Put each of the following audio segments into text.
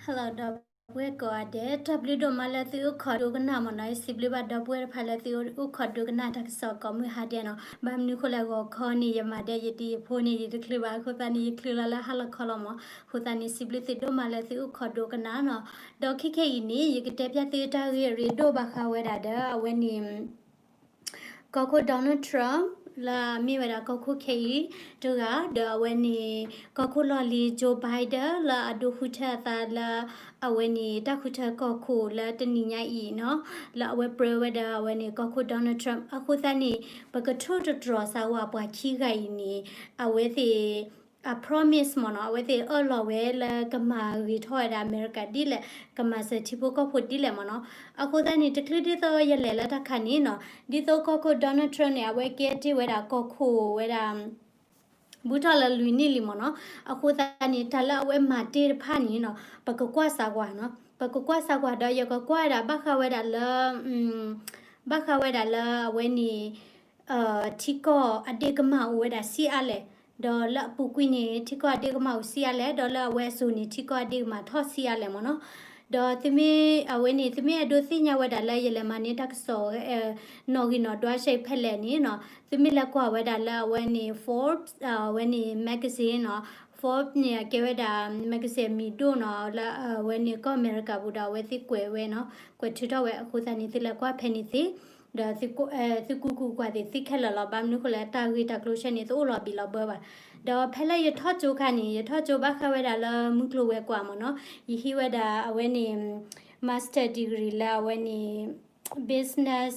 Hello ဒီပုၢ်ဝဲၢ်ကိးဂၤဒဲး, တၢ်ဘျုးဒိၣ်မးလၢသုအိၣ်ခိးဒိကနၣ်မ့ၢ်နီၤ, ယစံးဘျုးဘၣ်ဒီပုၢ်ဝဲၢ်တဖၣ်လၢသုအိၣ်ခိးဒိကနၣ်တၢ်ကစီၣ်ကိးမုၢ်ဟါဒဲးနီၤ. ဘၣ်မနုၤဃိလဲၣ် ဂီၤခီန့ၣ် ယမၤဒဲးယတံၤယဖိန့ၣ် ယတချုးဘၣ်အဃိသတးန့ၣ် ယချုးလီၤလၢဟါလီၤခီလီၤမ့ၢ်, အဃိသတးန့ၣ် စံးဘျုးသုဒိၣ်မးလၢသုအိၣ်ခိးဒိကနၣ်နီၤ. ဒီးခဲခဲအံၤန့ၣ် ယကတဲဖျါသုတၢ်ဂ့ၢ်အရ့ဒိၣ်ဘၣ်ဃးဝဲဒၣ်ဒီး အဝဲန့ၣ် ကီၢ်ခိၣ် Donald Trump လၢအမ့ၢ်ဝဲဒၣ်ကီၢ်ခိၣ်ခဲအံၤတဂၤ, ဒီးအဝဲန့ၣ် ကီၢ်ခိၣ်လီၢ်လံၤ Joe Biden လၢအဒိဃုထၢအသးလၢ အဝဲန့ၣ်တၢ်ဃုထၢကီၢ်ခိၣ်လၢတနံၤညါအံၤနီၤ, လၢအဝဲပြၢဝဲဒီးအဝဲန့ၣ်ကီၢ်ခိၣ် Donald Trump အဃိသတးန့ၣ် ပကထိၣ်တတြီၤစၢၤဝဲပှၤခံဂၤအံၤန့ၣ် အဝဲသ့ၣ် အ promise မ့ၢ်နီၤ, အဝဲသ့ၣ်အၢၣ်လီၤဝဲလၢကမၤဂ့ၤထီၣ်ဝဲဒၣ်အမဲရကၤဒ်လဲၣ်, ကမၤစၢၤထံဖိကီၢ်ဖိဒ်လဲၣ်မ့ၢ်နီၤ. အဃိသတးန့ၣ် တချုးဒ်သိးယလဲၤလၢတၢ်ခါန့ၣ်နီၤ, ဒ်သိးကီၢ်ခိၣ် Donald Trump န့ၣ် အဝဲကဲတ့ၢ်ဝဲဒၣ်ကီၢ်ခိၣ်ဝဲဒၣ် ဘူးထီၣ်လၢလွံၢ်နံၣ်လံမ့ၢ်နီၤ. အဃိသတးန့ၣ် တၢ်လၢအဝဲမၤတ့ၢ်တဖၣ်န့ၣ်နီၤ ပကကွၢ်စးကွၢ်နီၤ, ပကကွၢ်စးကွၢ်ဒီး ယကကွၢ်ဝဲဒၣ် ဘၣ်ဃးဝဲဒၣ်လၢ ဘၣ်ဃးဝဲဒၣ်လၢအဝဲန့ၣ် ထံကီၢ်အဒ့ၣ်ကမၣ်အိၣ်ဝဲဒၣ်ဆံးအါလဲၣ်, ဒီးလၢအပူၤကွံာ်န့ၣ် ထံကီၢ်အဒ့ၣ်ကမၣ်အိၣ်ဆံးအါလဲၣ်, ဒီးလၢအဝဲအစိၤန့ၣ် ထံကီၢ်အဒ့ၣ်ကမၣ်ထီၣ်ဆံးအါလဲၣ်မ့ၢ်နီၤ. ဒီးသုမ့ၢ်အဝဲန့ၣ် သုမ့ၢ်အဲၣ်ဒိးသ့ၣ်ညါဝဲဒၣ်လၢ ယလဲၤမၤန့ၢ်တၢ်ကစီၣ် နီၣ်ဂံၢ်နီၣ်ဒွးဆဲးဖဲလဲၣ်န့ၣ်နီၤ, သုမ့ၢ်လဲၤကွၢ်ဝဲဒၣ်လၢအဝဲန့ၣ် Forbes အဝဲန့ၣ် magazine နီၤ, Forbes န့ၣ် အကဲဝဲဒၣ် magazine မံၤဒိၣ်နီၤ, လၢအဝဲန့ၣ်ကီၢ်အမဲရကၤပူၤဒီး အဝဲသ့ၣ်ကွဲးဝဲနီၤ, ကွဲးထုးထီၣ်ဝဲ. အဃိသတးန့ၣ် သုလဲၤကွၢ်ဖဲန့ၣ်သ့ ဒီးသုကူကူကွၢ်သ့ၣ်သ့ခဲလၢာ်လီၤ. ဘၣ်မနုၤဃိလဲၣ် တၢ်ဂ့ၢ်တၢ်ကျိၤဆဲန့ၣ် တအိၣ်လီၤဘံၣ်လီၤဘၢဘၣ်. ဒီးဖဲလၢယထီၣ်ကၠိခါန့ၣ် ယထီၣ်ကၠိဘၣ်ဃးဝဲဒၣ်လၢမုၢ်ကျိၤဝဲၤကွာ်မ့ၢ်နီၤ, ယဟံးဝဲဒၣ်အဝဲန့ၣ် master degree လၢအဝဲန့ၣ် business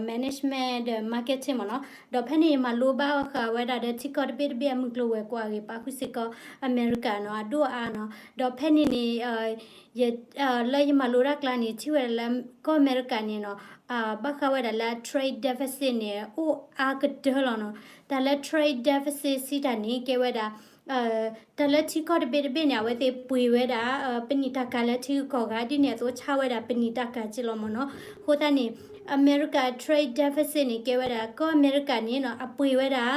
management ဒီး marketing မ့ၢ်နီၤ. ဒီးဖဲန့ၣ် ယမၤလိဘၣ်ဃးဝဲဒၣ်ဒီး ထံကီၢ်တဘ့ၣ်တဘ့ၣ်အမုၢ်ကျိၤဝဲၤကွာ်အဂ့ၢ် ပာ်ဃုာ်စ့ၢ်ကီးအမဲရကၤနီၤ အဒိၣ်အါနီၤ. ဒီးဖဲန့ၣ်န့ၣ် ယ လၢယမၤလိတၢ်ကျါန့ၣ် ထံၣ်ဝဲဒၣ်လၢကီၢ်အမဲရကၤန့ၣ်နီၤ, ဘၣ်ဃးဝဲဒၣ်လၢ trade deficit န့ၣ် အိၣ်အါကတၢၢ်လီၤနီၤ. တၢ်လၢ trade deficit စံးတၢ်န့ၣ် ကဲဝဲဒၣ် တၢ်လၢထံကီၢ်တဘ့ၣ်တဘ့ၣ်န့ၣ် အဝဲသ့ၣ်ပှ့ၤဝဲဒၣ် ပနံာ်တၢ်ကၤလၢထံဂုၤကီၢ်ဂၤ ဒ်န့ၣ်အသိးဆါဝဲဒၣ်ပနံာ်တၢ်ကၤက့လီၤမ့ၢ်နီၤ. အဃိသတးန့ၣ် အမဲရကၤ trade deficit န့ၣ် ကဲဝဲဒၣ် ကီၢ်အမဲရကၤန့ၣ်နီၤ အပှ့ၤဝဲဒၣ်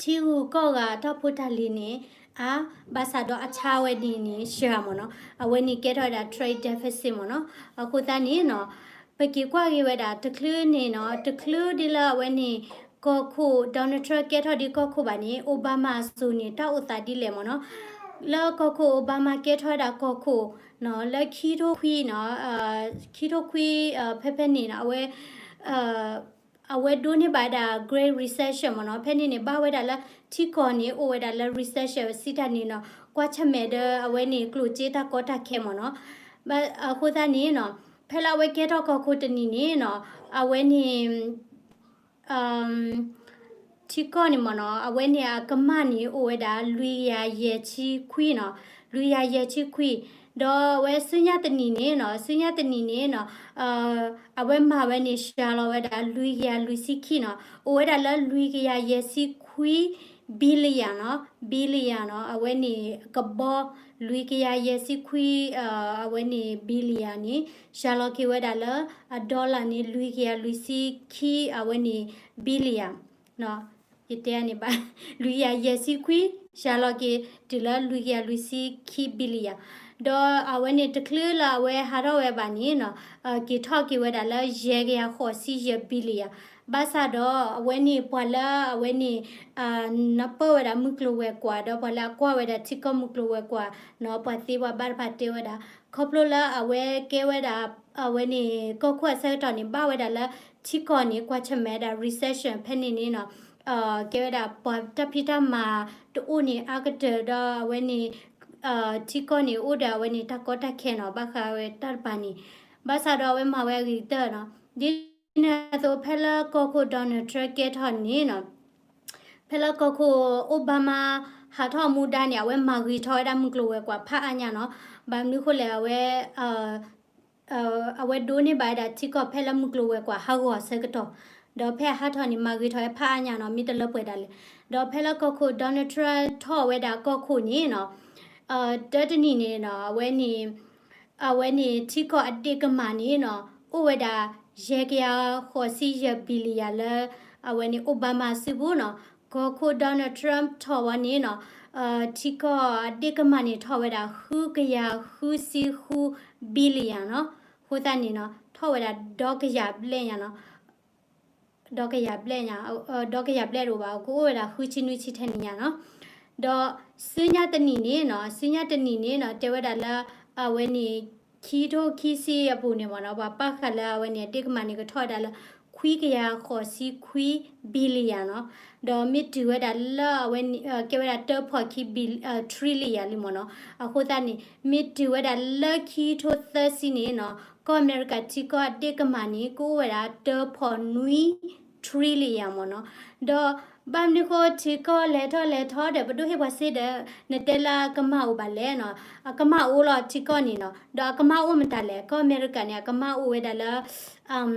ထံဂုၤကီၢ်ဂၤအတၢ်ဖိတၢ်လံၤန့ၣ် အါ ဘၣ်ဆၣ်ဒီးအဆါဝဲန့ၣ်န့ၣ် စှၤမ့ၢ်နီၤ. အဝဲန့ၣ်ကဲထီၣ်ဝဲဒၣ် trade deficit မ့ၢ်နီၤ. အဃိသတးန့ၣ်နီၤ ပက့ၤကွၢ်က့ၤဝဲဒၣ်တချုးန့ၣ်နီၤ တချုးဒ်လၢအဝဲန့ၣ် ကီၢ်ခိၣ် Donald Trump ကဲထီၣ်ဒ်ကီၢ်ခိၣ်ဘၣ်န့ၣ် Obama အစိၤန့ၣ် တၢ်အိၣ်သးဒ်လဲၣ်မ့ၢ်နီၤ. လၢကီၢ်ခိၣ် Obama ကဲထီၣ်ဝဲဒၣ်ကီၢ်ခိၣ်နီၤ လၢခံထိခွံနီၤ ခံထိခွံ ဖဲဖဲန့ၣ်နီၤ အဝဲ အဝဲဒိးန့ၢ်ဘၣ်ဝဲဒၣ် Great Recession မ့ၢ်နီၤ. ဖဲန့ၣ်န့ၣ် ဘၣ်ဝဲဒၣ်လၢထံကီၢ်န့ၣ် အိၣ်ဝဲဒၣ်လၢ recession စံးတၢ်န့ၣ်နီၤ ကွၢ်ဆၢၣ်မဲာ်ဒီးအဝဲန့ၣ် ကျိၣ်စ့တၢ်ကီတၢ်ခဲမ့ၢ်နီၤ. ဘၣ်အဃိသတးန့ၣ်နီၤ ဖဲလၢအဝဲကဲထီၣ်ကီၢ်ခိၣ်တနံၤန့ၣ်နီၤ အဝဲန့ၣ် ထံကီၢ်န့ၣ်မ့ၢ်နီၤ အဝဲန့ၣ်အကမၢ်န့ၣ် အိၣ်ဝဲဒၣ် လွံၢ်ကယၤယဲၢ်ဆံခွံနီၤ, လွံၢ်ကယၤယဲၢ်ဆံခွံ, ဒီးအဝဲဆူညါတနံၤန့ၣ်နီၤ ဆူညါတနံၤန့ၣ်နီၤ အဝဲမၤဝဲန့ၣ် စှၤလီၤဝဲဒၣ် လွံၢ်ကယၤလွံၢ်ဆံခံနီၤ, အိၣ်ဝဲဒၣ်လၢ လွံၢ်ကယၤယဲၢ်ဆံခွံ billion နီၤ, billion နီၤ, အဝဲန့ၣ်ကဘီ လွံၢ်ကယၤယဲၢ်ဆံခွံ အဝဲန့ၣ် billion န့ၣ် စှၤလီၤက့ၤဝဲဒၣ်လၢ အ dollar န့ၣ် လွံၢ်ကယၤလွံၢ်ဆံခံ အဝဲန့ၣ် billion ယတဲန့ၣ်ဘၣ် လွံၢ်ကယၤယဲၢ်ဆံခွံ စှၤလီၤက့ၤတုၤလၢလွံၢ်ကယၤလွံၢ်ဆံခံ billion, ဒီးအဝဲန့ၣ်တချုးလၢအဝဲဟးထီၣ်ဝဲဘၣ်န့ၣ်နီၤ က့ၤထီၣ်က့ၤဝဲဒၣ်လၢယဲၢ်ကယၤဃိးဆံယဲၢ် billion, ဘၣ်ဆၣ်ဒီးအဝဲန့ၣ်ပှၤလၢအဝဲန့ၣ် နၢ်ပၢၢ်ဝဲဒၣ်မုၢ်ကျိၤဝဲၤကွာ် ဒီးပှၤလၢအကွၢ်ဝဲဒၣ်ထံကီၢ်မုၢ်ကျိၤဝဲၤကွာ်နီၤ ပှၤသ့ပှၤဘၣ်တဖၣ်တဲဝဲဒၣ် ခီဖျိလၢအဝဲကဲဝဲဒၣ် အဝဲန့ၣ် ကီၢ်ခိၣ်အဆၢကတီၢ်န့ၣ် ဘၣ်ဝဲဒၣ်လၢထံကီၢ်န့ၣ် ကွၢ်ဆၢၣ်မဲာ်ဒၣ် recession ဖဲန့ၣ်န့ၣ်နီၤ ကဲဝဲဒၣ်ပှၤတၢ်ဖံးတၢ်မၤတအိၣ်န့ၣ်အါကတၢၢ်ဒီးအဝဲန့ၣ် ထံကီၢ်န့ၣ်အိၣ်ဒီးအဝဲန့ၣ်တၢ်ကီတၢ်ခဲနီၤ ဘၣ်ဃးဝဲတၢ်တပၤန့ၣ် ဘၣ်ဆၣ်ဒီးအဝဲမၤဝဲအဂ့ၤကတၢၢ်နီၤ ဒ်န့ၣ်အသိးဖဲလၢကီၢ်ခိၣ် Donald Trump ကဲထီၣ်န့ၣ်နီၤ ဖဲလၢကီၢ်ခိၣ် Obama ဟးထီၣ်မူဒါန့ၣ် အဝဲမၤဂ့ၤထီၣ်ဝဲဒၣ်မုၢ်ကျိၤဝဲၤကွာ်ဖးအါညါနီၤ, ဘၣ်မနုၤဃိလဲၣ် အဝဲ အဝဲဒိးန့ၢ်ဘၣ်ဝဲဒၣ်ထံကီၢ်ဖဲလၢမုၢ်ကျိၤဝဲၤကွာ်ဟးဂီၤအဆၢကတီၢ်, ဒီးဖဲအဟးထီၣ်န့ၣ် မၤဂ့ၤထီၣ်ဝဲဖးအါညါနီၤ မ့ၢ်တလၢပှဲၤဒၣ်လဲၣ်, ဒီးဖဲလၢကီၢ်ခိၣ် Donald Trump ထီၣ်ဝဲဒၣ်ကီၢ်ခိၣ်န့ၣ်နီၤ တၢတနံၤန့ၣ်နီၤ အဝဲန့ၣ် အဝဲန့ၣ်ထံကီၢ်အဒ့ၣ်ကမၢ်န့ၣ်နီၤ အိၣ်ဝဲဒၣ် ယဲၢ်ကယၤဃိးဆံယဲၢ် billion လၢ အဝဲန့ၣ် Obama စုပူၤနီၤ, ကီၢ်ခိၣ် Donald Trump ထီၣ်ဝဲန့ၣ်နီၤ ထံကီၢ်အဒ့ၣ်ကမၢ်န့ၣ် ထီၣ်ဝဲဒၣ်ဃုကယၤဃုဆံဃု billion နီၤ. အဃိသတးန့ၣ်နီၤ ထီၣ်ဝဲဒၣ်ဒီကယၤဘျဲၣ်ညါနီၤ. ဒီကယၤဘျဲၣ်ညါ, ဒီကယၤဘျဲၣ်တအိၣ်ဘၣ်, ကအိၣ်ဝဲဒၣ်ဃုဆံနွံဆံထဲန့ၣ်ညါနီၤ. ဒီးဆူညါတနံၤန့ၣ်နီၤ, ဆူညါတနံၤန့ၣ်နီၤ တဲဝဲဒၣ်လၢ အဝဲန့ၣ် ခံထိခံဆံအပူၤန့ၣ်မ့ၢ်နီၤ ပှၤပာ်ဃာ်လၢအဝဲန့ၣ် အဒ့ၣ်ကမၢ်န့ၣ် ကထီၣ်ဝဲဒၣ်လၢ ခွံကယၤဃိးဆံခွံ billion နီၤ. ဒီးမ့ၢ်တုၤဝဲဒၣ်လၢအဝဲန့ၣ် ကဲဝဲဒၣ်တၢဖီၣ်ခံ trillion လံမ့ၢ်နီၤ. အဃိသတးန့ၣ် မ့ၢ်တုၤဝဲဒၣ်လၢခံထိသၢဆံန့ၣ်နီၤ ကီၢ်အမဲရကၤထံကီၢ်အဒ့ၣ်ကမၢ်န့ၣ် ကအိၣ်ဝဲဒၣ်တၢဖီၣ်နွံ trillion မ့ၢ်နီၤ. ဒီးဘၣ်မနုၤဃိထံကီၢ်လဲၤထီၣ်လဲၤထီဒီး ပဒိၣ်ဟ့ၣ်ပှၤစ့ဒီး နတဲလၢအကမၢ်အိၣ်ဘၣ်လဲၣ်နီၤ. အကမၢ်အိၣ်လီၤထံကီၢ်န့ၣ်နီၤ, ဒီးအကမၢ်အိၣ်မတၤလဲၣ်. ကီၢ်အမဲရကၤန့ၣ် အကမၢ်အိၣ်ဝဲဒၣ်လၢ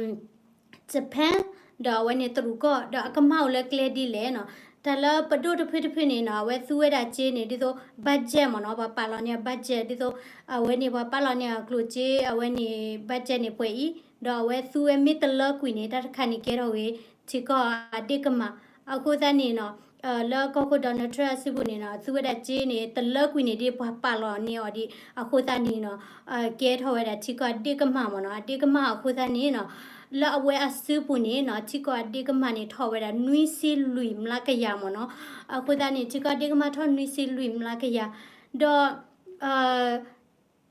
Japan ဒီးအဝဲန့ၣ်တရူးကီၢ်, ဒီးအကမၢ်အိၣ်လၢကျဲဒ်လဲၣ်နီၤ. တၢ်လၢပဒိၣ်တဖုတဖုန့ၣ်နီၤ အဝဲသူဝဲဒၣ်စ့န့ၣ် ဒ်သိး budget မ့ၢ်နီၤ, ပှၤပာ်လီၤန့ၢ်အ budget ဒ်သိး အဝဲန့ၣ်ပှၤပာ်လီၤန့ၢ်အကျိၣ်စ့ အဝဲန့ၣ် budget န့ၣ်ပှဲၤအံၤ, ဒီးအဝဲသူဝဲမ့ၢ်တလၢကွံာ်န့ၣ် တၢ်တခါန့ၣ်ကဲထီၣ်ဂ့ၤ ထံကီၢ်အဒ့ၣ်ကမၢ်. အဃိသတးန့ၣ်နီၤ လၢကီၢ်ခိၣ် Donald Trump အစုပူၤန့ၣ်နီၤ သူဝဲဒၣ်စ့န့ၣ် တလၢကွံာ်န့ၣ်ဒ်ပှၤပာ်လီၤန့ၢ်အီၤဒံး. အဃိသတးန့ၣ်နီၤ ကဲထီၣ်ဝဲဒၣ်ထံကီၢ်အဒ့ၣ်ကမၢ်မ့ၢ်နီၤ, အဒ့ၣ်ကမၢ်အဃိသတးန့ၣ်နီၤ လၢအဝဲအစုပူၤန့ၣ်နီၤ ထံကီၢ်အဒ့ၣ်ကမၢ်န့ၣ်ထီၣ်ဝဲဒၣ်နွံဆံလွံၢ်မျးကယၤမ့ၢ်နီၤ. အဃိသတးန့ၣ် ထံကီၢ်အဒ့ၣ်ကမၢ်ထီၣ်နွံဆံလွံၢ်မျးကယၤ, ဒီး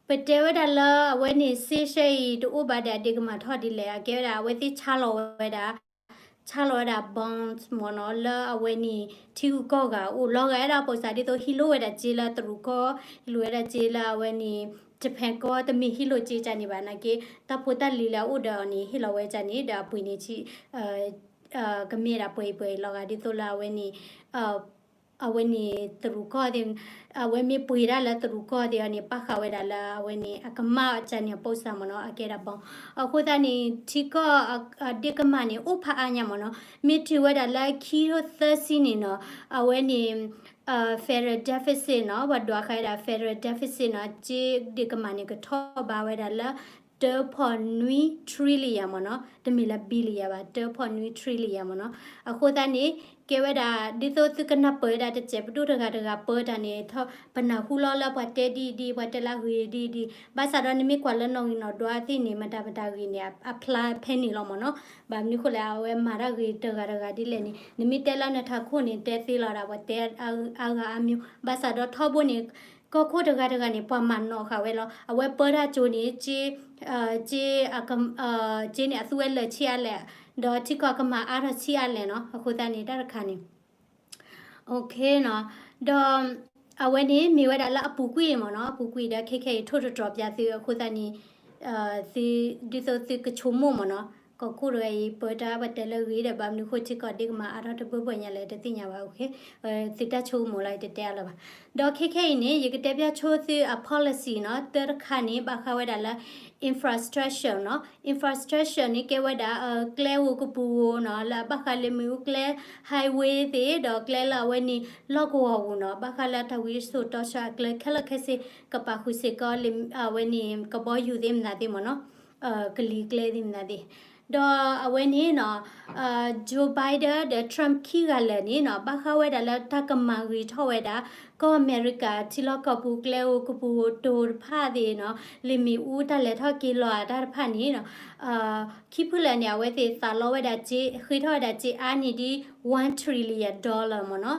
ပတဲဝဲဒၣ်လၢအဝဲန့ၣ် စ့ရှဲအံၤတအိၣ်ဘၣ်ဒီးအဒ့ၣ်ကမၢ်ထီၣ်ဒ်လဲၣ်, အကဲဝဲဒၣ်အဝဲသ့ၣ်ဆါလီၤဝဲဒၣ် ဆါလီၤဝဲဒၣ် bonds မ့ၢ်နီၤ လၢအဝဲန့ၣ် ထံဂုၤကီၢ်ဂၤအိၣ် လီၤဂာ်ဝဲဒၣ် ပိစၢ် ဒ်သိးဟံးလိာ်ဝဲဒၣ်စ့လၢတရူးကီၢ်, ဟံးလိာ်ဝဲဒၣ်စ့လၢအဝဲန့ၣ် Japan ကီၢ်, တမ့ၢ်ဟံးလိာ်စ့ကန့ၣ်ဘၣ် နာ်က့ တၢ်ဖိတၢ်လံၤလၢအအိၣ်ဒီးအီၤန့ၣ် ဟ့ၣ်လီၤဝဲကန့ၣ် ဒီးအပှ့ၤန့ၣ် ကမ့ၢ်ဒၣ်ပှဲၤအံၤပှဲၤအံၤ လီၤဂာ်ဒ်သိးလၢအဝဲန့ၣ် အဝဲန့ၣ်တရူးကီၢ်သ့ၣ်, အဝဲမ့ၢ်ပှ့ၤဒၣ်လၢတရူးကီၢ်သ့ၣ်အီၤန့ၣ် ပာ်ဃာ်ဝဲဒၣ်လၢအဝဲန့ၣ် အကမၢ်အကန့ၣ် ပိစၢ် မ့ၢ်နီၤ အကဲဒၣ် bonds. အဃိသတးန့ၣ် ထံကီၢ်အဒ့ၣ်ကမၢ်န့ၣ် အိၣ်ဖးအါညါ မ့ၢ်နီၤ, မ့ၢ်တုၤဝဲဒၣ်လၢခံထိသၢဆံန့ၣ်နီၤ အဝဲန့ၣ် federal deficit နီၤ ပှၤဒွးဃာ်ဝဲဒၣ် federal deficit နီၤ စ့ဒ့ၣ်ကမၢ်န့ၣ် ကထီၣ်ဘးဝဲဒၣ်လၢ တၢဖီၣ်နွံ trillion မ့ၢ်နီၤ, တမ့ၢ်လၢ billion ဘၣ်, တၢဖီၣ်နွံ trillion မ့ၢ်နီၤ. အဃိသတးန့ၣ် ကဲဝဲဒၣ် ဒ်သိးသုကနၢ်ပၢၢ်ဝဲဒၣ်တစဲး ပဒိၣ်တဂၤတဂၤပၢတၢ်န့ၣ် ပနၢ်ဟူလီၤလၢပှၤတဲဒ်အံၤဒ်အံၤ ပှၤတဲလၢအဂ့ၤဒ်အံၤဒ်အံၤ, ဘၣ်ဆၣ်ဒီးနမ့ၢ်ကွၢ်လၢနီၣ်ဂံၢ်နီၣ်ဒွးသ့ၣ်န့ၣ် မတၤမတၤဂ့ၤန့ၣ် အဖျါဖဲန့ၣ်လီၤ မ့ၢ်နီၤ. ဘၣ်မနုၤဃိလဲၣ် အဝဲမၤတၢ်ဂ့ၤတဂၤတဂၤဒ်လဲၣ်န့ၣ် နမ့ၢ်တဲလၢနထးခိၣ်န့ၣ် တဲသ့လီၤဒၣ် ပှၤတဲအါဂၤအါမံၤ, ဘၣ်ဆၣ်ဒီးထီဘိန့ၣ် ကီၢ်ခိၣ်တဂၤတဂၤန့ၣ် ပှၤမၤနီၣ်ဃာ်ဝဲလီၤ. အဝဲပၢတၢ်ကၠိန့ၣ် စ့ စ့ စ့န့ၣ် အသူဝဲလၢာ်ဆံးအါလဲၣ်, ဒီးထံကီၢ်ကမၢ်အါထီၣ်ဆံးအါလဲၣ်နီၤ. အဃိသတးန့ၣ် တၢ်တခါန့ၣ် OK နီၤ, ဒီးအဝဲန့ၣ်မ့ၢ်ဝဲဒၣ်လၢအပူၤကွံာ် မ့ၢ်နီၤ, အပူၤကွံာ်ဒီးခဲခဲအံၤထိၣ်တတြီၤပျးသု အဃိသတးန့ၣ် သု ဒ်သိးသုကဆိကမိၣ် မ့ၢ်နီၤ, ကီၢ်ခိၣ်တဂၤအံၤ ပၢတၢ်ပှၤတဲလၢဂ့ၤဒီး ဘၣ်မနုၤဃိထံကီၢ်ဒ့ၣ်ကမၢ်အါထီၣ်တဘၢဘၢညါလဲၣ် တသ့ၣ်ညါဘၣ်, သုတၢ်ဆိကမိၣ်လီၤ ယတတဲအါလၢၤဘၣ်. ဒီးခဲခဲအံၤန့ၣ် ယကတဲပျၢ်ဆိသုအ policy နီၤ, တၢတခါန့ၣ် ဘၣ်ဃးဝဲဒၣ်လၢ infrastructure နီၤ, infrastructure န့ၣ် ကဲဝဲဒၣ် ကျဲဧိၤကပူၤဧိၤနီၤ, လၢအဘၣ်ဃးလၢမ့ၣ်အူကျဲ highway သ့ၣ် ဒီးကျဲလၢအဝဲန့ၣ် လီၢ်ကဝီၤပူၤနီၤ, ဘၣ်ဃးလၢတၢ်ဝံစိာ်တီဆှၢအကျဲခဲလၢာ်ခဲဆ့ ကပာ်ဃုာ်စ့ၢ်ကီး အဝဲန့ၣ် ကဘီယူၤသ့ၣ်မတၤသ့ၣ် မ့ၢ်နီၤ, ကလံၤကျဲသ့ၣ်မတၤသ့ၣ်. ဒီးအဝဲန့ၣ်နီၤ Joe Biden ဒီး Trump ခံဂၤလၢာ်န့ၣ်နီၤ ဘၣ်ဃးဝဲဒၣ်လၢတၢ်ကမၤဂ့ၤထီၣ်ဝဲဒၣ် ကီၢ်အမဲရကၤ ထံလီၢ်ကီၢ်ပူၤ ကျဲဧိၤကပူၤဧိၤ တိၤတဖၣ်သ့ၣ်နီၤ, လံာ်မ့ၣ်အူတၢ်လဲၤထီၣ်က့ၤလီၤတၢ်တဖၣ်န့ၣ်နီၤ, ခံဖုလၢာ်န့ၣ် အဝဲသ့ၣ်သးလီဝဲဒၣ်စ့ ဃ့ထီၣ်ဝဲဒၣ်စ့အါန့ၢ်ဒ် one trillion dollar မ့ၢ်နီၤ.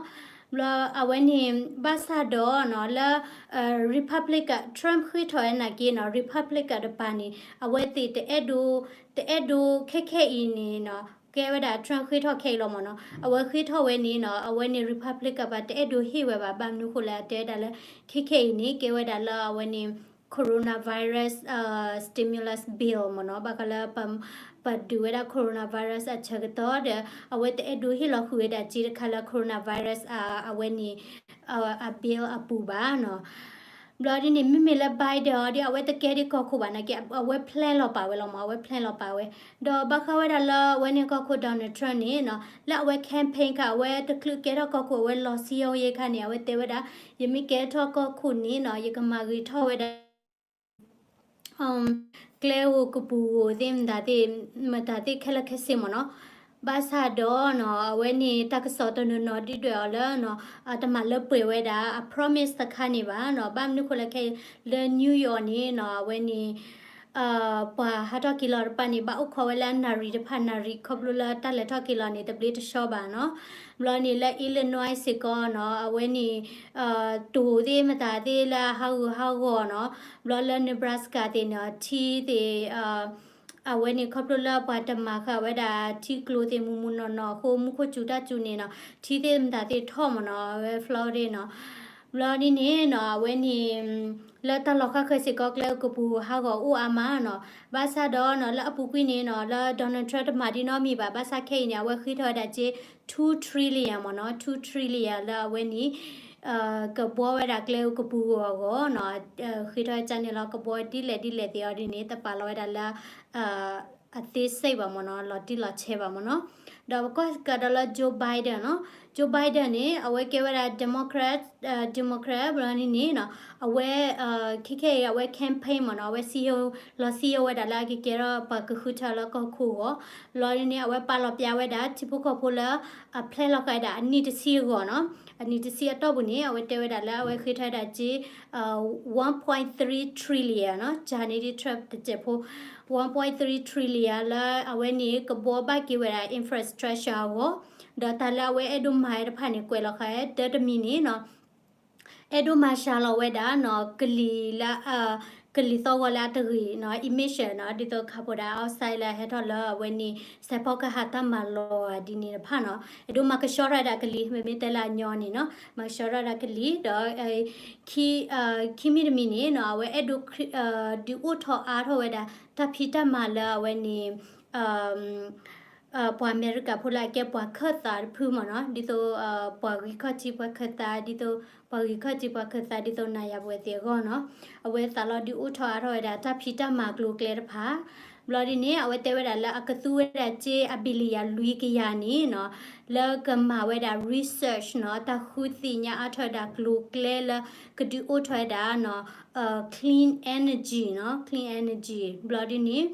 ဘျီအဝဲန့ၣ် ဘၣ်ဆၣ်ဒီးနီၤ လၢ Republican Trump ဃ့ထီၣ်ဝဲနာ်က့နီၤ Republican တပၤန့ၣ် အဝဲသ့ၣ်တအဲၣ်ဒိး တအဲၣ်ဒိးခဲခဲအံၤန့ၣ်နီၤ ကဲဝဲဒၣ် Trump ဃ့ထီၣ်ခဲအံၤလီၤ မ့ၢ်နီၤ. အဝဲဃ့ထီၣ်ဝဲန့ၣ်နီၤ အဝဲန့ၣ် Republican ပၤတအဲၣ်ဒိးဟ့ၣ်ဝဲဘၣ် ဘၣ်မနုၤဃိလဲၣ် အတဲဝဲဒၣ်လၢ ခဲခဲအံၤန့ၣ် ကဲဝဲဒၣ်လၢအဝဲန့ၣ် coronavirus stimulus bill မ့ၢ်နီၤ, ဘၣ်ဃးလၢ ပဒုးဝဲဒၣ် coronavirus အဆၢကတီၢ်ဒီး အဝဲတအဲၣ်ဒိးဟ့ၣ်လီၤဃုာ်ဝဲဒၣ်စ့တခါလၢ coronavirus အဝဲန့ၣ် အ bill အပူၤဘၣ်နီၤ. ဘျီဒ်န့ၣ် မ့မ့ၢ်လၢ Biden အီၤဒီး အဝဲတကဲဒ်ကီၢ်ခိၣ်ဘၣ်နာ်က့ အဝဲ plan လီၤပာ်ဝဲလီၤမး, အဝဲ plan လီၤပာ်ဝဲ. ဒီးဘၣ်ဃးဝဲဒၣ်လၢအဝဲန့ၣ်ကီၢ်ခိၣ် Donald Trump န့ၣ်နီၤ လၢအဝဲ campaign ခါ အဝဲတချုးကဲထီၣ်ကီၢ်ခိၣ် အဝဲလီၤစံယိယဲခါန့ၣ် အဝဲတဲဝဲဒၣ် ယမ့ၢ်ကဲထီၣ်ကီၢ်ခိၣ်န့ၣ်နီၤ ယကမၤဂ့ၤထီၣ်ဝဲဒၣ် ကျဲဧိၤကပူၤဧိၤသ့ၣ်မတၤသ့ၣ် မတၤသ့ၣ်ခဲလၢာ်ခဲဆ့မ့ၢ်နီၤ. ဘၣ်ဆၣ်ဒီးနီၤ အဝဲန့ၣ် တၢ်ကစီၣ်တနီၤနီၤဒုးဒွဲၣ်အီၤလၢနီၤ အတမၤလၢပှဲၤဝဲဒၣ် အ promise တခါန့ၣ်ဘၣ်နီၤ. ဘၣ်မနုၤဃိလဲၣ်ခဲအံၤ လၢ New York န့ၣ်နီၤ အဝဲန့ၣ် ပှၤဟးထီၣ်က့ၤလီၤတဖၣ်န့ၣ် ဘၣ်အိၣ်ခိးဝဲလၢနၣ်ရံၣ်တဖၣ်နၣ်ရံၣ် ခီဖျိလၢတၢ်လဲၤထီၣ်က့ၤလီၤန့ၣ် တဘျ့တဆှီဘၣ်နီၤ. ဘျီန့ၣ်လၢ Illinois စ့ၢ်ကီးနီၤ အဝဲန့ၣ် တိၤသ့ၣ်မတၤသ့ၣ်လၢအဟးဂူာ်ဟးဂီၤနီၤ. ဘျီလၢ Nebraska သ့ၣ်န့ၣ် ထံသ့ၣ် အဝဲန့ၣ်ခီဖျိလၢပှၤတမၤဃာ်ဝဲဒၣ် ထံကျိသ့ၣ်မုၢ်မုၢ်နီၢ်နီၢ်အဃိ မူခိၣ်စူၤတၢ်စူၤန့ၣ်နီၤ ထံသ့ၣ်မတၤသ့ၣ်ထီၣ်မ့ၢ်နီၤ အဝဲ Florida နီၤ. ဘျီဒ်န့ၣ်နီၤ အဝဲန့ၣ် လၢတၢ်လီၢ်ဃၣ်ဃၢၤစ့ၢ်ကီးကျဲအိၣ်ကပူၤဟးဂီၤအိၣ်အါမးနီၤ. ဘၣ်ဆၣ်ဒီးနီၤ လၢအပူၤကွံာ်န့ၣ်နီၤ လၢ Donald Trump တမၤဒ်နီတမံၤဘၣ်. ဘၣ်ဆၣ်ခဲအံၤန့ၣ် အဝဲဃ့ထီၣ်ဝဲဒၣ်က့ two trillion မ့ၢ်နီၤ two trillion လၢအဝဲန့ၣ် ကဘှီဝဲဒၣ်ကျဲအိၣ်ကပူၤအဂီၢ်နီၤ. ဃ့ထီၣ်ဝဲဒၣ်န့ၣ်လီၤ ကဘှီဒ်လဲၣ်ဒ်လဲၣ်သ့ၣ်အီၤဒ်န့ၣ် တပာ်လီၤဝဲဒၣ်လၢ အသေးစိတ် ဘၣ်မ့ၢ်နီၤ လီၤတံၢ်လီၤဆဲးဘၣ်မ့ၢ်နီၤ. ဒီးပကွၢ်ကဒီးလၢ Joe Biden နီၤ Joe Biden န့ၣ် အဝဲကဲဝဲဒၣ် Democrat Democrat ဘျီန့ၣ်န့ၣ်နီၤ အဝဲ ခဲခဲအံၤ အဝဲ campaign မ့ၢ်နီၤ အဝဲစံယိ လီၤစံယိဝဲဒၣ်လၢအကကဲထီၣ်ပှၤကဃုထၢလၢကီၢ်ခိၣ်အဂီၢ်. ဘျီန့ၣ် အဝဲပာ်လီၤပျးဝဲဒၣ် ထံဖိကီၢ်ဖိလၢ အဖျဲလီၤဃာ်ဝဲဒၣ်အနံၣ်တဆံအဂီၢ်နီၤ. အနံၣ်တဆံအတီၢ်ပူၤန့ၣ် အဝဲတဲဝဲဒၣ်လၢအဝဲဃ့ထီၣ်ဝဲဒၣ်က့ one point three trillion နီၤ Johnny Depp တစဲးဖိ one point three trillion လၢအဝဲန့ၣ်ကဘှီဘၣ်က့ၤဝဲဒၣ် infrastructure အဂီၢ်, ဒီးတၢ်လၢအဝဲအဲၣ်ဒိးမၤဝဲတဖၣ်န့ၣ် ကွဲးလီၤဃာ်ဝဲ တၢတမံၤန့ၣ်နီၤ အဲၣ်ဒိးမၤစှၤလီၤဝဲဒၣ်နီၤ ကလံၤလၢ ကလံၤသီၣ်ဂီၤလၢအတဂ့ၤနီၤ emission နီၤ ဒ်သိး carbon dioxide လၢအဟဲထီၣ်လၢအဝဲန့ၣ် စဲးဖီကဟၣ်တၢ်မၤလီၤဒ်န့ၣ်တဖၣ်နီၤ အဲၣ်ဒိးမၤကဆှီထီၣ်ဝဲဒၣ်ကလံၤ မ့မ့ၢ်တဲလၢအညီန့ၣ်နီၤ မၤကဆှီထီၣ်ဝဲဒၣ်ကလံၤ ဒီး ခံမံၤတမံၤန့ၣ်နီၤ အဝဲအဲၣ်ဒိး ဒုးအိၣ်ထီၣ်အါထီၣ်ဝဲဒၣ် တၢ်ဖံးတၢ်မၤလၢအဝဲန့ၣ် ပှၤအမဲရကၤဖိလၢအကဲပှၤခၢၣ်သးတဖုမ့ၢ်နီၤ ဒ်သိး ပှၤဂံၢ်ခီၣ်ထံးပှၤခၢၣ်သး ဒ်သိး ပှၤဂံၢ်ခီၣ်ထံးပှၤခၢၣ်သး ဒ်သိးနၤယၤပဝဲသ့ၣ်အဂီၢ်နီၤ အဝဲသးလီၤဒုးအိၣ်ထီၣ်အါထီၣ်ဝဲဒၣ် တၢ်ဖံးတၢ်မၤကျိၤကျဲတဖၣ် ဘျီဒ်န့ၣ် အဝဲတဲဝဲဒၣ်လၢအကသူဝဲဒၣ်စ့အ billion လွံၢ်ကယၤန့ၣ်နီၤ လၢကမၤဝဲဒၣ် research နီၤ တၢ်ဃုသ့ၣ်ညါအါထီၣ်ဝဲဒၣ်ကျိၤကျဲလၢ ကဒုးအိၣ်ထီၣ်ဝဲဒၣ်နီၤ clean energy နီၤ clean energy ဘျီဒ်န့ၣ်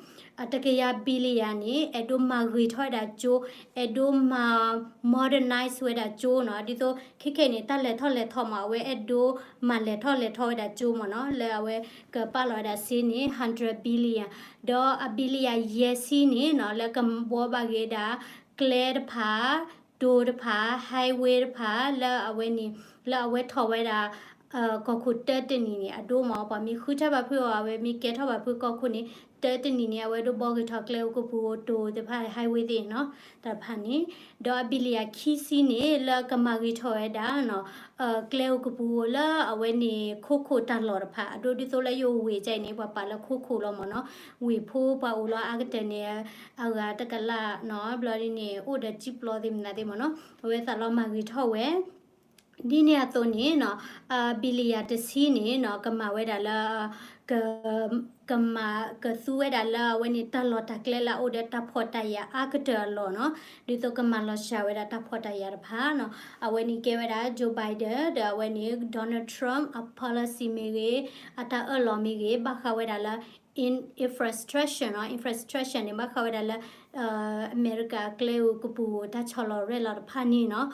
အတကယၤ billion န့ၣ် အဲၣ်ဒိးမၤဂ့ၤထီၣ်ဝဲဒၣ်ကၠိ အဲၣ်ဒိးမၤ modernize ဝဲဒၣ်ကၠိနီၤ ဒ်သိး ခဲခဲအံၤန့ၣ် တၢ်လဲၤထီၣ်လဲၤထီမး အဝဲအဲၣ်ဒိးမၤလဲၤထီၣ်လဲၤထီဝဲဒၣ်ကၠိမ့ၢ်နီၤ လၢအဝဲကပာ်လီၤဝဲဒၣ်စ့န့ၣ် hundred billion ဒီးအ billion ယဲၢ်ဆံန့ၣ်နီၤ လၢကဘှီဘၣ်က့ၤဝဲဒၣ် ကျဲတဖၣ် တိၤတဖၣ် highway တဖၣ် လၢအဝဲန့ၣ် လၢအဝဲထီၣ်ဝဲဒၣ် ကီၢ်ခိၣ်တၢတနံၤန့ၣ် အဒိမ့ၢ် ပှၤမ့ၢ်ဃုထၢဘၣ်ဖုးအီၤ အဝဲမ့ၢ်ကဲထီၣ်ဘၣ်ဖုးကီၢ်ခိၣ်န့ၣ် တၢတနံၤန့ၣ် အဝဲဒိးဘှီဂ့ၤထီၣ်ကျဲအိၣ်ကပူၤ တိၤတဖၣ် highway သ့ၣ်နီၤ တၢ်တဖၣ်န့ၣ် ဒီးအ billion ခံဆံန့ၣ် လၢကမၤဂ့ၤထီၣ်ဝဲဒၣ်နီၤ ကျဲအိၣ်ကပူၤလၢအဝဲန့ၣ် ခိခိၣ်တၢ်လီၢ်တဖၣ် အဒိဒ်သိးလၢယအိၣ်ဝ့ၢ်ကဲအံၤန့ၣ် ပှၤပာ်လၢခိခိၣ်လီၤမ့ၢ်နီၤ ဝ့ၢ်ဖိပှၤအိၣ်လီၤအါကတၢၢ်န့ၣ် အဂၤတကလးနီၤ ဘျီဒ်န့ၣ် အိၣ်ဒီးကံပျီသ့ၣ်မနုၤသ့ၣ်မ့ၢ်နီၤ အဝဲသးလီၤမၤဂ့ၤထီၣ်ဝဲ ဒ်န့ၣ်အသိးန့ၣ်နီၤ billion တဆံန့ၣ်နီၤ ကမၤဝဲဒၣ်လၢ က ကမၤကသူဝဲဒၣ်လၢအဝဲန့ၣ် တၢ်လီၢ်တၢ်ကျဲလၢအအိၣ်ဒီးတၢ်ဖှီၣ်တၢ်ယာ်အါကတၢၢ်အလီၢ်နီၤ ဒ်သိးကမၤလီၤစှၤဝဲဒၣ်တၢ်ဖှီၣ်တၢ်ယာ်တဖၣ်နီၤ အဝဲန့ၣ်ကဲဝဲဒၣ် Joe Biden ဒီးအဝဲန့ၣ် Donald Trump အ policy မ့ၢ်ဂ့ၤ အတၢ်အၢၣ်လီၤမ့ၢ်ဂ့ၤ ဘၣ်ဃးဝဲဒၣ်လၢ in- infrastructure နီၤ infrastructure န့ၣ် ဘၣ်ဃးဝဲဒၣ်လၢ အမဲရကၤအကျဲအိၣ်ကပူၤ တၢ်ဆီၣ်လီၤရဲၣ်လီၤတဖၣ်န့ၣ်နီၤ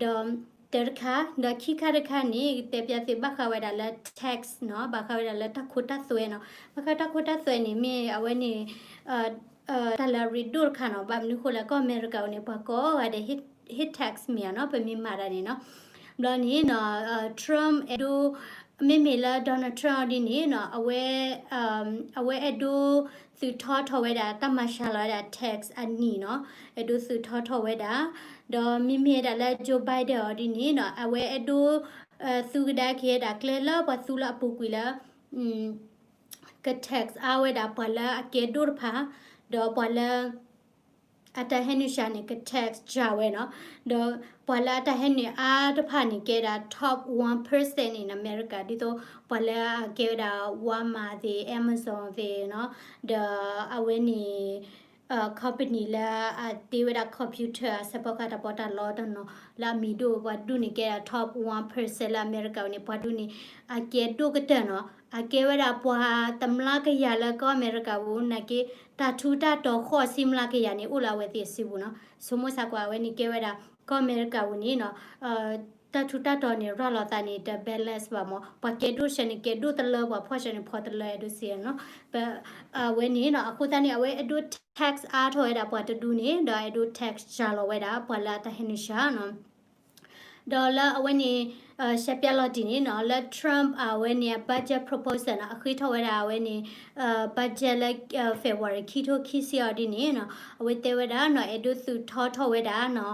ဒီး တၢတခါ ဒီးခံခါတခါန့ၣ် တဲပျးသုဘၣ်ဃးဝဲဒၣ်လၢ tax နီၤ ဘၣ်ဃးဝဲဒၣ်လၢတၢ်ခိတၢ်သွဲနီၤ ဘၣ်ဃးတၢ်ခိတၢ်သွဲန့ၣ် မ့ၢ်အဝဲန့ၣ် တၢ်လၢအရ့ဒိၣ်တခါနီၤ ဘၣ်မနုၤဃိလဲၣ် ကီၢ်အမဲရကၤအိၣ်န့ၣ် ပှၤကိးဂၤဒဲး ဟ့ၣ် tax မ့ၢ်ဧါနီၤ ပမ့ၢ်မၤတၢ်န့ၣ်နီၤ ဘျီန့ၣ်နီၤ Trump အဲၣ်ဒိး မ့မ့ၢ်လၢ Donald Trump ဒ်န့ၣ်နီၤ အဝဲ အဝဲအဲၣ်ဒိးသုးထီထီၣ်ဝဲဒၣ် တၢ်မၤစှၤလီၤဝဲဒၣ် tax အနံၣ်နီၤ အဲၣ်ဒိးသုးထီထီၣ်ဝဲဒၣ် ဒီးမ့မ့ၢ်ဒၣ်လၢ Joe Biden အီၤဒ်န့ၣ်နီၤ အဝဲအဲၣ်ဒိး သူကဒါက့ၤဝဲဒၣ်ကျဲလၢပှၤသူလၢအပူၤကွံာ်လၢ က tax အါဝဲဒၣ်ပှၤလၢအကဲဒိၣ်တဖၣ် ဒီးပှၤလၢ အတၢ်ဟဲနုာ်စှၤန့ၣ် က tax စှၤဝဲနီၤ ဒီးပှၤလၢအတၢ်ဟဲနုာ်အါတဖၣ်န့ၣ် ကဲဒၣ် top one percent န့ၣ် အမဲရကၤ ဒ်သိးပှၤလၢအကဲဝဲဒၣ် Walmart သ့ၣ် Amazon သ့ၣ်နီၤ ဒီးအဝဲန့ၣ် company လၢအတ့ဝဲဒၣ် computer အဆၢဖီကဟၣ်တၢ်ပီးတၢ်လီတနီၤ လၢအမံၤဒိၣ် ပှၤဒူၣ်န့ၣ်ကဲဒၣ် top one percent လၢအမဲရကၤဝဲန့ၣ် ပှၤဒူၣ်န့ၣ် အကဲဒိၣ်ကတၢၢ်နီၤ အကဲဝဲဒၣ်ပှၤတမျးကယၤလၢကီၢ်အမဲရကၤပူၤ နာ်က့ တၢ်ထူးတၢ်တီၤဃိးဆံမျးကယၤန့ၣ် အိၣ်လၢအဝဲသ့ၣ်စုပူၤနီၤ ဆိကမိၣ်သးကွၢ် အဝဲန့ၣ်ကဲဝဲဒၣ် ကီၢ်အမဲရကၤပူၤန့ၣ်နီၤ တၢ်ထူးတၢ်တီၤန့ၣ် ရၤလီၤသးန့ၣ် တ balance ဘၣ်မၢ် ပှၤကဲဒိၣ်ဆၢန့ၣ် ကဲဒိၣ်တလၢ ပှၤဖှီၣ်ဆၢန့ၣ် ဖှီၣ်တလၢ အဲၣ်ဒိးစံးနီၤ အဝဲန့ၣ်နီၤ အဃိသတးန့ၣ် အဝဲအဲၣ်ဒိး tax အါထီၣ်ဝဲဒၣ်ပှၤတဒူန့ၣ် ဒီးအဲၣ်ဒိး tax စှၤလီၤဝဲဒၣ် ပှၤလၢအတၢ်ဟဲနုာ်စှၤနီၤ ဒီးလၢအဝဲန့ၣ် ရှဲပၠးလီၤတံၢ်န့ၣ်နီၤ လၢ Trump အဝဲန့ၣ် budget proposal နီၤ အဃ့ထီၣ်ဝဲဒၣ်အဝဲန့ၣ် budget လၢ February ခံထိခံဆံအီၤဒ်န့ၣ်နီၤ အဝဲတဲဝဲဒၣ်နီၤ အဲၣ်ဒိးသူၣ်ထီထီၣ်ဝဲဒၣ်နီၤ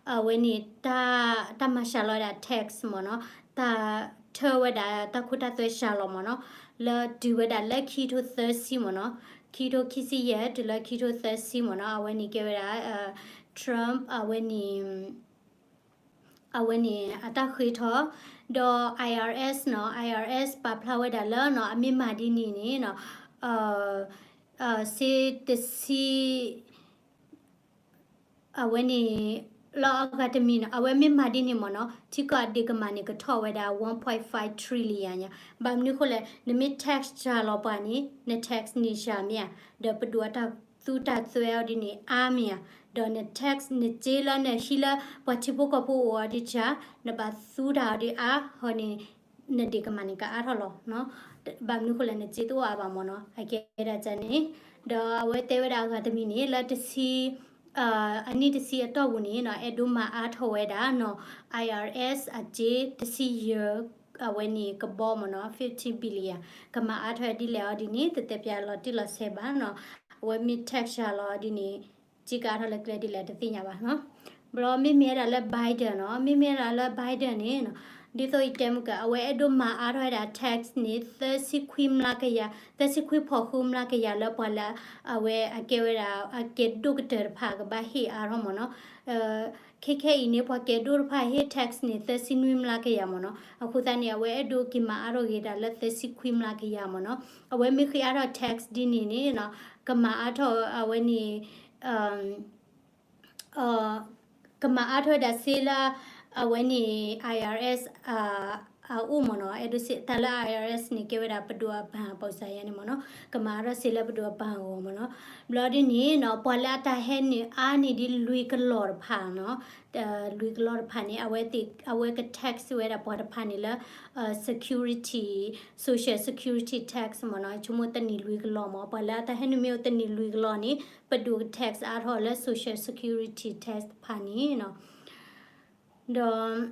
အဝဲန့ၣ် တၢ်မၤစှၤလီၤဝဲဒၣ် tax မၢ်နီၤ တၢ်ထၢဝဲဒၣ်တၢ်ခိတၢ်သွဲစှၤလီၤမၢ်နီၤ လၢတုၤဝဲဒၣ်လၢခံထိသၢဆံမၢ်နီၤ ခံထိခံဆံယဲၢ် တုၤလၢခံထိသၢဆံမၢ်နီၤ အဝဲန့ၣ်ကဲဝဲဒၣ် Trump အဝဲန့ၣ် အဝဲန့ၣ်အတၢ်ဃ့ထီၣ် ဒီး IRS နီၤ IRS ပာ်ဖျါဝဲဒၣ်လၢနီၤ အမ့ၢ်မၤဒ်န့ၣ်န့ၣ်နီၤ စ့တဆံ အဝဲန့ၣ် လၢအဂၤတမံၤနီၤ အဝဲမ့ၢ်မၤဒ်န့ၣ်မၢ်နီၤ ထံကီၢ်အဒ့ၣ်ကမၢ်န့ၣ် ကထီၣ်ဝဲဒၣ် one point five trillion ညါ ဘၣ်မနုၤဃိလဲၣ် နမ့ၢ် tax စှၤလီၤပှၤန့ၣ် န tax န့ၣ်စှၤမ့ၢ်ဧါ ဒီးပဒိၣ်အတၢ်သူတၢ်သွဲအီၤဒ်န့ၣ် အါမ့ၢ်ဧါ ဒီးန tax နစ့လၢနဟံးလၢပှၤထံဖိကီၢ်ဖိအအိၣ်အီၤဒ်ဆၣ် နဘၣ်သူတၢ်အီၤဒ်အါ ဟီန့ၣ် နဒ့ၣ်ကမၢ်န့ၣ် ကအါထီၣ်လီၤ ဘၣ်မနုၤဃိလဲၣ် နစ့တအိၣ်အါဘၣ်မၢ်နီၤ အကဲဒၣ်န့ၣ် ဒီးအဝဲတဲဝဲဒၣ်အဂၤတမံၤန့ၣ် လၢတဆံ အနံၣ်တဆံအတီၢ်ပူၤန့ၣ်နီၤ အဲၣ်ဒိးမၤအါထီၣ်ဝဲဒၣ်နီၤ IRS အစ့တဆံယဲၢ် အဝဲန့ၣ်ကဘီမၢ်နီၤ fifteen billion ကမၤအါထီၣ်ဝဲဒ်လဲၣ်အီၤဒ်န့ၣ် တတဲပၠးလီၤတံၢ်လီၤဆဲးဘၣ်နီၤ အဝဲမ့ၢ် tax စှၤလီၤအီၤဒ်န့ၣ် စ့ကအါထီၣ်လၢကျဲဒ်လဲၣ်တသ့ၣ်ညါဘၣ်နီၤ ဘျီမ့မ့ၢ်ဝဲဒၣ်လၢ Biden နီၤ မ့မ့ၢ်ဝဲဒၣ်လၢ Biden န့ၣ်နီၤ ဒ်သိးယတဲမုၢ်က အဝဲအဲၣ်ဒိးမၤအါထီၣ်ဝဲဒၣ် tax န့ၣ် သၢဆံခွံမျးကယၤ သၢဆံခွံဖီၣ်ဃုမျးကယၤလၢပှၤလၢ အဝဲအကဲဝဲဒၣ် အကဲဒိၣ်ကတၢၢ်တဖၣ်ကဘၣ်ဟ့ၣ်အါထီၣ်မၢ်နီၤ ခဲခဲအံၤန့ၣ် ပှၤကဲဒိၣ်တဖၣ်ဟ့ၣ် tax န့ၣ် သၢဆံနွံမျးကယၤမၢ်နီၤ အဃိသတးန့ၣ် အဝဲအဲၣ်ဒိးက့ၤမၤအါထီၣ်က့ၤဒၣ်လၢသၢဆံခွံမျးကယၤမၢ်နီၤ အဝဲမ့ၢ်ဃ့အါထီၣ် tax ဒ်န့ၣ်န့ၣ်နီၤ ကမၤအါထီၣ်အဝဲန့ၣ် ကမၤအါထီၣ်ဝဲဒၣ်စ့လၢ အဝဲန့ၣ် IRS အအိၣ်မၢ်နီၤ အဲၣ်ဒိးစ့တၢ်လၢ IRS န့ၣ် ကဲဝဲဒၣ်ပဒိၣ်အပၢ် ပီစယါန့ၣ်မၢ်နီၤ ကမၤအါထီၣ်စ့လၢပဒိၣ်အပၢ်အဂီၢ်မၢ်နီၤ ဘျီဒ်န့ၣ်နီၤ ပှၤလၢအတၢ်ဟဲနုာ်အါန့ၢ်ဒ်လွံၢ်ကလီၢ်တဖၣ်နီၤ လွံၢ်ကလီၢ်တဖၣ်န့ၣ် အဝဲသ့ၣ် အဝဲက tax ဝဲဒၣ်ပှၤတဖၣ်န့ၣ်လၢ security social security tax မၢ်နီၤ ဆိကမိၣ်တနံၣ်လွံၢ်ကလီၢ်မၢ် ပှၤလၢအတၢ်ဟဲနုာ်မ့ၢ်အိၣ်တနံၣ်လွံၢ်ကလီၢ်န့ၣ် ပဒိၣ်က tax အါထီၣ်လၢ social security tax တဖၣ်န့ၣ်နီၤ ဒီး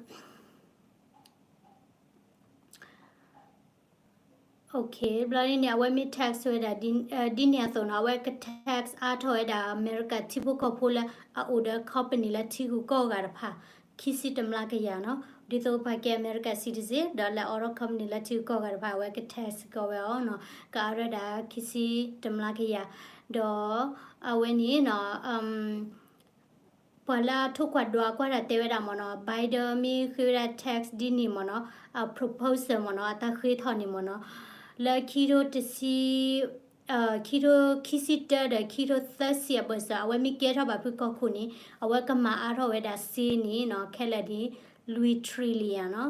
ဘျီဒ်န့ၣ် အဝဲမ့ၢ် tax ဝဲဒၣ် ဒ်န့ၣ်အသိးနီၤ အဝဲက tax အါထီၣ်ဝဲဒၣ် အမဲရကၤထံဖိကီၢ်ဖိလၢအအိၣ်ဒီး company လၢထံဂုၤကီၢ်ဂၤတဖၣ် ခံဆံတမျးကယၤနီၤ ဒ်သိးပှၤကဲအမဲရကၤ citizen ဒီးလဲၤအိးထီၣ် company လၢထံဂုၤကီၢ်ဂၤတဖၣ် အဝဲက tax ကီးဝဲအီၤနီၤ ကအါထီၣ်ဝဲဒၣ်ခံဆံတမျးကယၤ ဒီးအဝဲန့ၣ်နီၤ ပှၤလၢအထိၣ်ကွၢ်ဒွးကွၢ်တၢ်တဲဝဲဒၣ်မၢ်နီၤ Biden မ့ၢ်ဃ့ဝဲဒၣ် tax ဒ်န့ၣ်မၢ်နီၤ အ proposal မၢ်နီၤ အတၢ်ဃ့ထီၣ်န့ၣ်မၢ်နီၤ လၢခံထိတဆံ ခံထိခံဆံတၢဒီးခံထိသၢဆံအဘၢၣ်စၢၤ အဝဲမ့ၢ်ကဲထီၣ်ဘၣ်ဖုၣ်ကိာ်ခိၣ်န့ၣ် အဝဲကမၤအါထီၣ်ဝဲဒၣ်စ့န့ၣ်နီၤ ခဲလၢာ်ဒ် လွံၢ် trillion နီၤ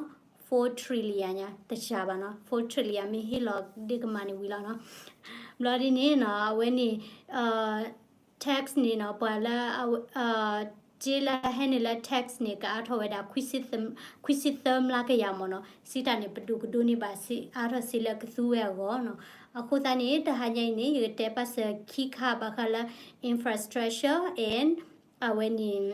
four trillion ညါ တစှၤဘၣ်နီၤ four trillion မ့ၢ်ဟ့ၣ်လီၤဒ့ၣ်ကမၢ်န့ၣ်ဝံၤလီၤနီၤ ဘျီဒ်န့ၣ်နီၤ အဝဲန့ၣ် tax န့ၣ်နီၤ ပှၤလၢ စ့လၢဟဲနုာ်လၢ tax န့ၣ် ကအါထီၣ်ဝဲဒၣ် ခွံဆံသၢမျးကယၤမၢ်နီၤ စံးတၢ်န့ၣ် ပဒိၣ်ကဒိးန့ၢ်ဘၣ်စ့ အါထီၣ်စ့လၢကသူဝဲအဂီၢ်နီၤ အဃိသတးန့ၣ် တဟါညါအံၤန့ၣ် ယကတဲပာ်စၢၤခံခါဘၣ်ဃးလၢ infrastructure and အဝဲန့ၣ်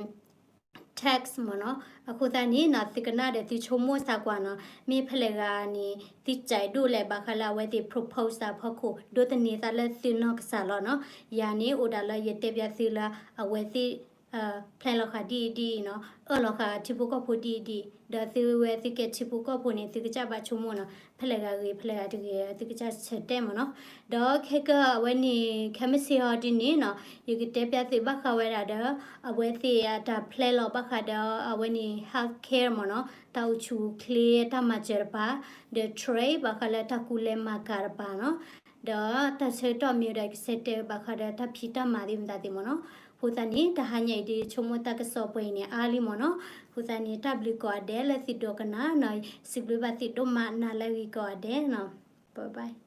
tax မၢ်နီၤ အဃိသတးန့ၣ်နီၤ သုကနၣ်ဒီးသုဆိကမိၣ်သးကွၢ်နီၤ မ့ၢ်ဖဲလဲၣ်ဂၤန့ၣ် သုစဲးဒိၣ်လဲၣ်ဘၣ်ဃးလၢအဝဲသ့ၣ် propose အဖီခိၣ် ဒိးသန့ၤသးလၢသုနီၢ်ကစၢ်လီၤနီၤ ယၤန့ၣ်အိၣ်ဒၣ်လၢယတဲပၠးသုလၢအဝဲသ့ၣ် plan လီၤဃာ်ဒ်အံၤဒ်အံၤနီၤ အၢၣ်လီၤဃာ်ထံဖိကီၢ်ဖိဒ်အံၤဒ်အံၤ ဒီးသုဝဲသုကဲထံဖိကီၢ်ဖိန့ၣ် သုကစၢ်ဘၣ်ဆိကမိၣ်နီၤ ဖဲလဲၣ်ဂၤဂ့ၤဖဲလဲၣ်ဂၤတဂ့ၤ သုကစၢ်ဆၢတဲာ်မၢ်နီၤ ဒီးခဲကၢအဝဲန့ၣ် ခဲမုၢ်ဆ့ၣ်ဟီဒ်န့ၣ်နီၤ ယကတဲပၠးသုဘၣ်ဃးဝဲဒၣ်ဒီး အဝဲသ့ၣ်အတၢ် plan လီၤဘၣ်ဃးဒီး အဝဲန့ၣ် health care မၢ်နီၤ တၢ်အိၣ်ဆူၣ်အိၣ်ချ့တၢ်မၤစၢၤတပၤ ဒီး trade ဘၣ်ဃးလၢတၢ်ကူလဲၤမၤကၤတပၤနီၤ ဒီးတၢ်ဆၢကတီၢ်မ့ၢ်ဝဲဒၣ် ကဆဲးတဲဘၣ်ဃးဒီးတၢ်ဖံးတၢ်မၤသ့ၣ်မတၤသ့ၣ်မ့ၢ်နီၤ. အဃိသတးန့ၣ် တဟါညါအံၤဒ်ဆိကမိၣ်တၢ်ကစီၣ်ပှဲၤအံၤန့ၣ် အါလံမ့ၢ်နီၤ. အဃိသတးန့ၣ် တၢ်ဘျုးကိးဂၤဒဲးလၢသုဒိကနၣ်နီၤ. စံးဘျုးဘၣ်သုဒိၣ်မး နၤလၢအဂ့ၤကိးဂၤဒဲးနီၤ. Bye bye.